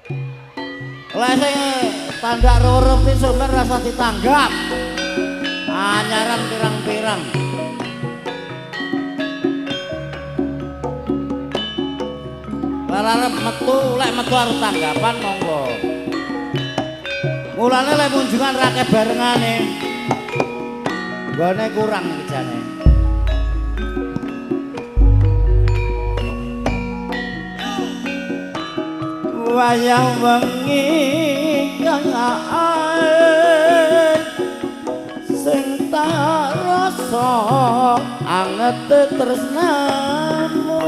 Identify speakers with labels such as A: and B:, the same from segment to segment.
A: Lek sing tandak loro ki sampeyan rasa ditanggap. Anyaran pirang-pirang. Lah arep metu, lek metu arep tanggapan monggo. Mulane lek munjungan ra barengane. Nggone kurang iki jane. Wayah wengi kang ae sing tak rasa angete tresnamu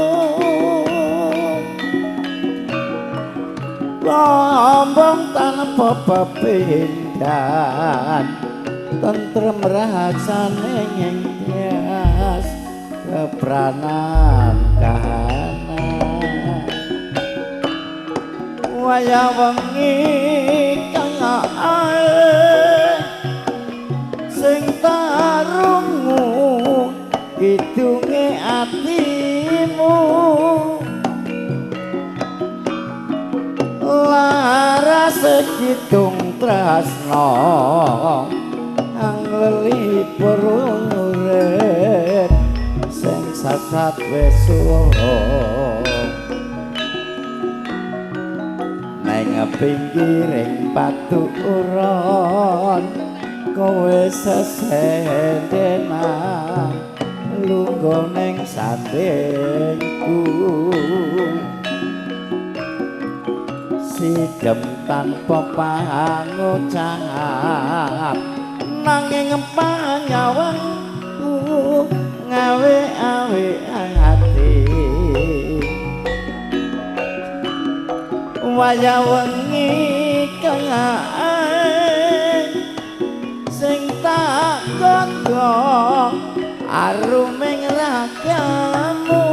A: lombong tanpa pepindhan tentrem rasane ngengas kepranan kahanan. Wayah wengi kang ae sing tarungu kidunge atimu laras kidung tresna anglelipur urip sing sasat wis suwa neng pinggiring paturon kowe sesendenan lungguh ning sandingku sidem tanpa pangucap nanging panyawangku ngawe-awe ati. Wayah wengi kang ae sing tak kandha aruming ragamu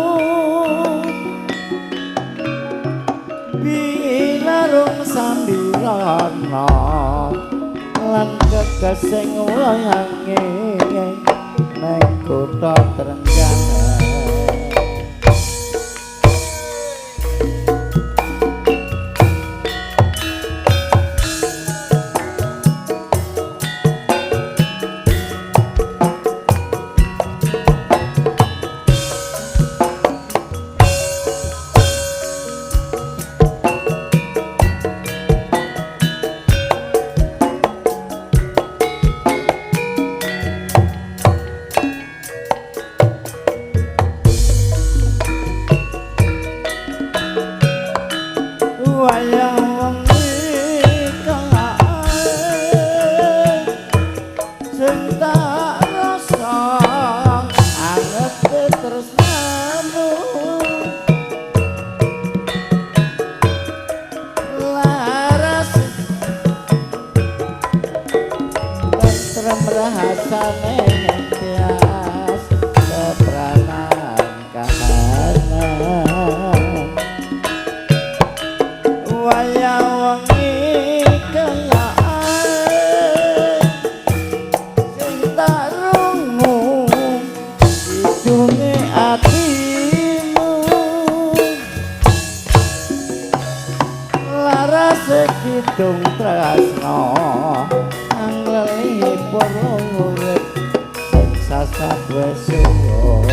A: bilarung sambirana lan gegesing wayange neng kutha Trenggalek. Wayah wengi kang ae sing tak rasa angete tresnamu laras tentrem rasane tias kepranan kahanan. Wayah wengi kang ae sing tak rungu kidunge atimu laras kidung tresna anglelipur urip sing sasat wis suwa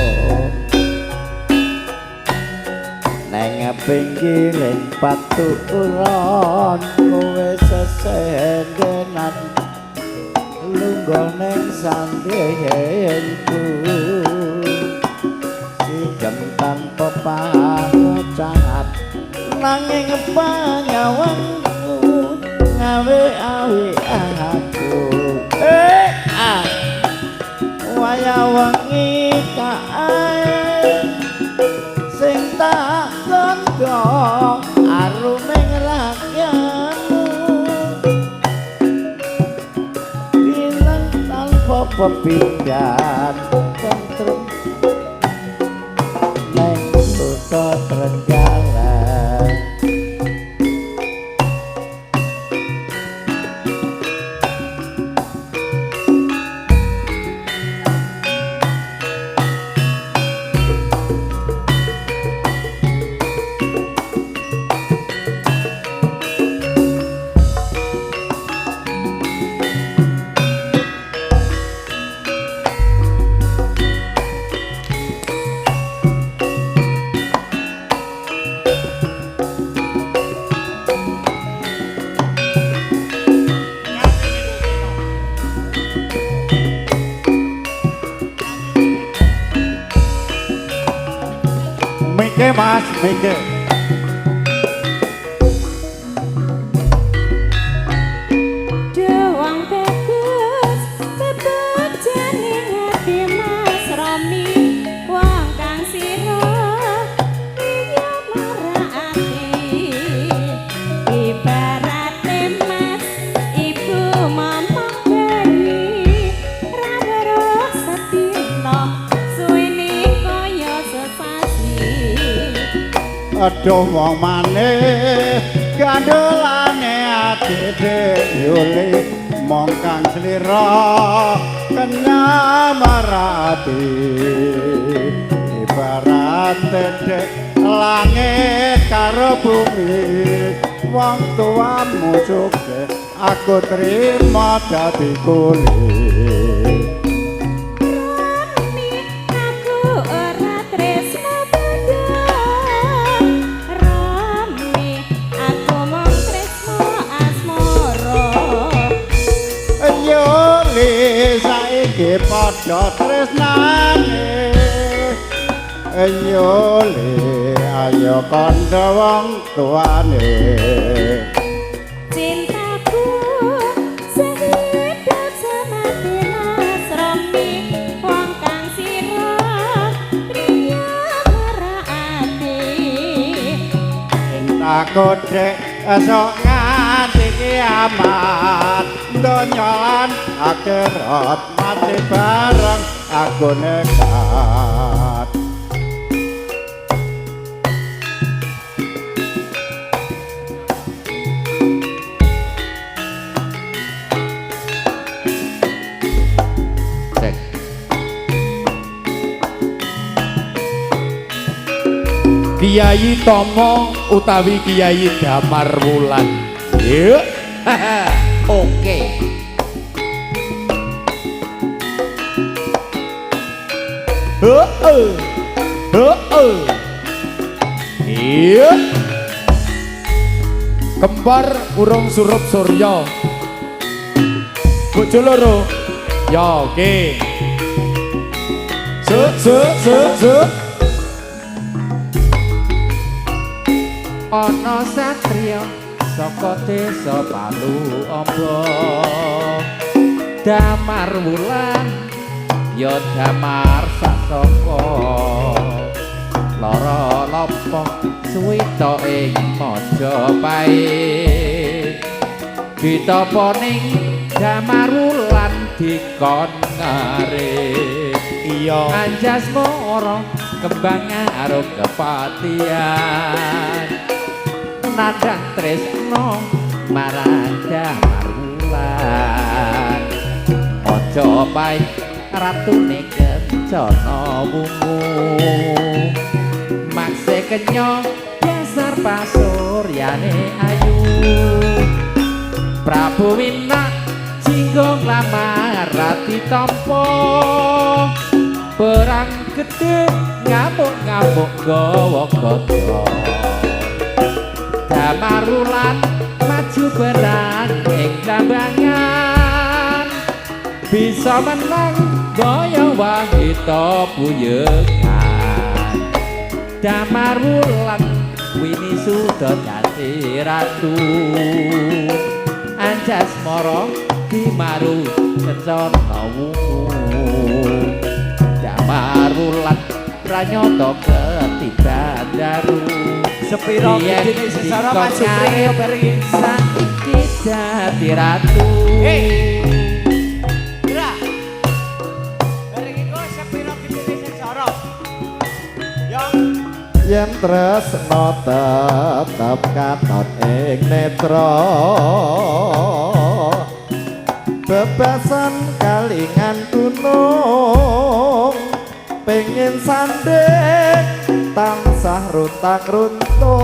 A: neng pinggiring paturon kowe sesendenan lungguh ning sandingku sidem tanpa pangucap nanging panyawangku ngawe-awe aku. Ah wayah wengi kae sing tak kandha aruming ragamu bilang tanpa pepindhan tentrem neng kutha Trenggalek. Minggir.
B: Duh wong bagus bebejane ati Mas Romi, wong kang sira iya marang ati. Ibarate Mas ibu momong bayi ra weruh sedina suwene kaya sesasi.
A: Aduh wong manis gandolane ati Dek Yuli, mong kang slira kenya marati. Ibarate dek langit karo bumi, wong tuamu sugih aku trima dadi kuli.
B: Romi aku ora tresno bodho, Romi aku mung tresno asmara.
A: Yuli saiki padha tresnane. Yuli ayo kandha wong tuane.
B: Cintaku sehidup semati Mas Romi, wong kang sira priya marang ati.
A: Cintaku dek esok nganti kiamat, donya lan akhirat mati bareng aku nekat.
C: Cek. Kiai Tomo utawi Kiai Damar Wulan. Yuk.
D: Oke.
C: Heeh. Heeh. Iya. Kembar urung surup surya. Bojo loro. Ya oke. Su su su su.
D: Ana satriya saka desa Palu Amba, Damar Wulan ya Damar Sasaka, lara lopo suwita ing Majapahit, ditapa ning Damar Wulan dikon ngarit.
C: Iya.
D: Anjasmara kembang arum kepatihan, nandhang tresno marang Damar Wulan. Aja pahit ratune kencana wungu, makse kenya dasar pasuryane ayu. Prabu Winak jinggo nglamar rati tampa, perang gedhe ngamuk-ngamuk gawa gada. Damar Wulan maju perang ing Jambangan, bisa menang gaya wahita buyekan. Damar Wulan wini suda dadi ratu, Anjasmara dimaru kencana wungu. Damar Wulan pranyata ketiban daru.
E: Sepiro
D: Biyen
E: gedene sesara
D: dikon
E: Mas Supri
D: ngarit,
E: bareng.
D: Saiki dadi ratu.
E: Hei. Gerak. Bareng iku sepiro gedene sesara. Yo.
F: Yen tresno tetep katon ing netra, bebasan kalingan gunung, pengen sanding tansah runtang runtung.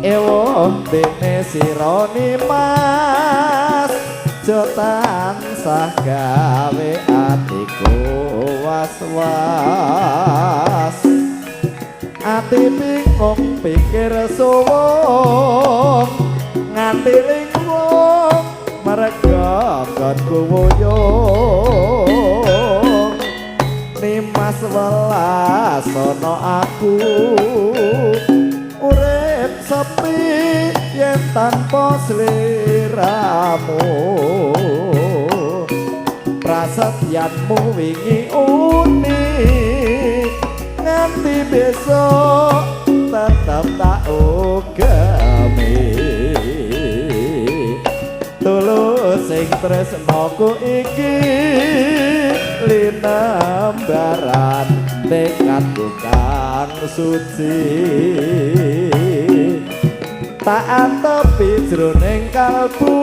F: Ewuh dene sira Mas, jo tansah gawe atiku was-was. Ati bingung pikir suwung, nganti linglung merga nggonku wuyung. Nimas welas ana aku urip sepi yen tanpa sliramu. Prasetyanmu wingi uni nganti besok tetep tak ugemi. Tulus sing tresnaku iki linambaran tekadku kang suci. Tak antepi jroning kalbu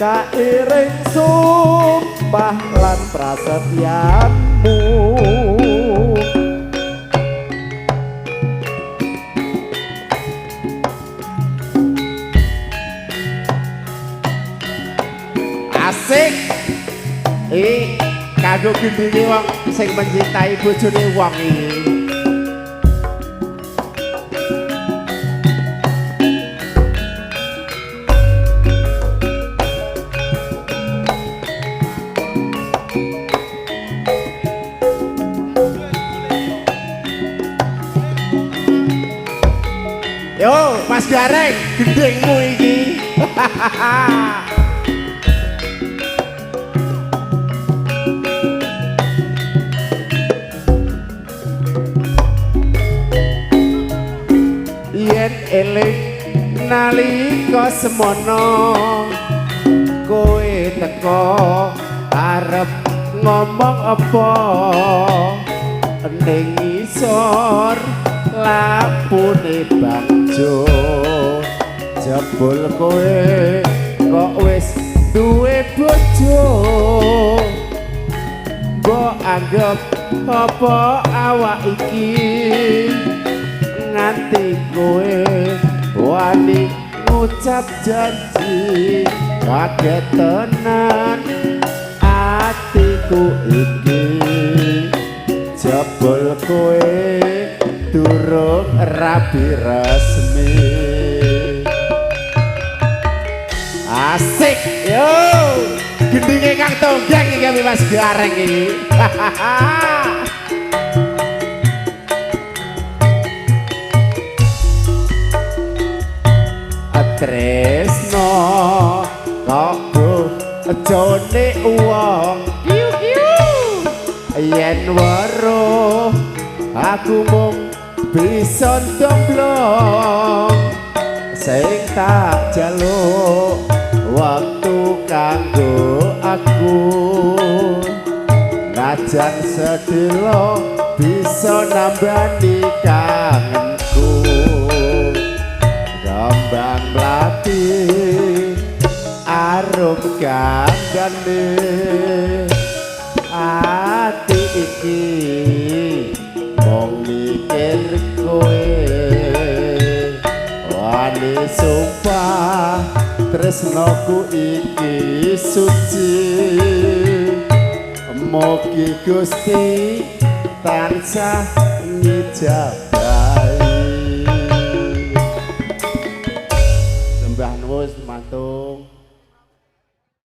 F: kairing sumpah lan prasetyanmu.
D: Asik. Iki kanggo gendinge wong sing mencintai bojone wong iki. Yo, Mas Gareng, gendingmu iki. Yen eling nalika semono kowe teko arep ngomong apa ning ngisor lampune bangjo jebul kowe kok wis duwe bojo mbok anggap apa awak iki nganti kowe wani ngucap janji kaget tenan atiku iki jebul kowe durung rabi resmi. Asik yo gendinge Kang Tonggeng iki Mas Gareng iki. Tresno kok bojone wong kiu kiu yen weruh aku mung bisa ndomblong sing tak jaluk wektu kanggo aku najan sedelo bisa nambani kangenku. Kembang mlati arum gandane ati iki mung mikir kowe wani sumpah tresnaku iki suci mugi Gusti tansah ngijabahi. Sembah nuwun mantuk.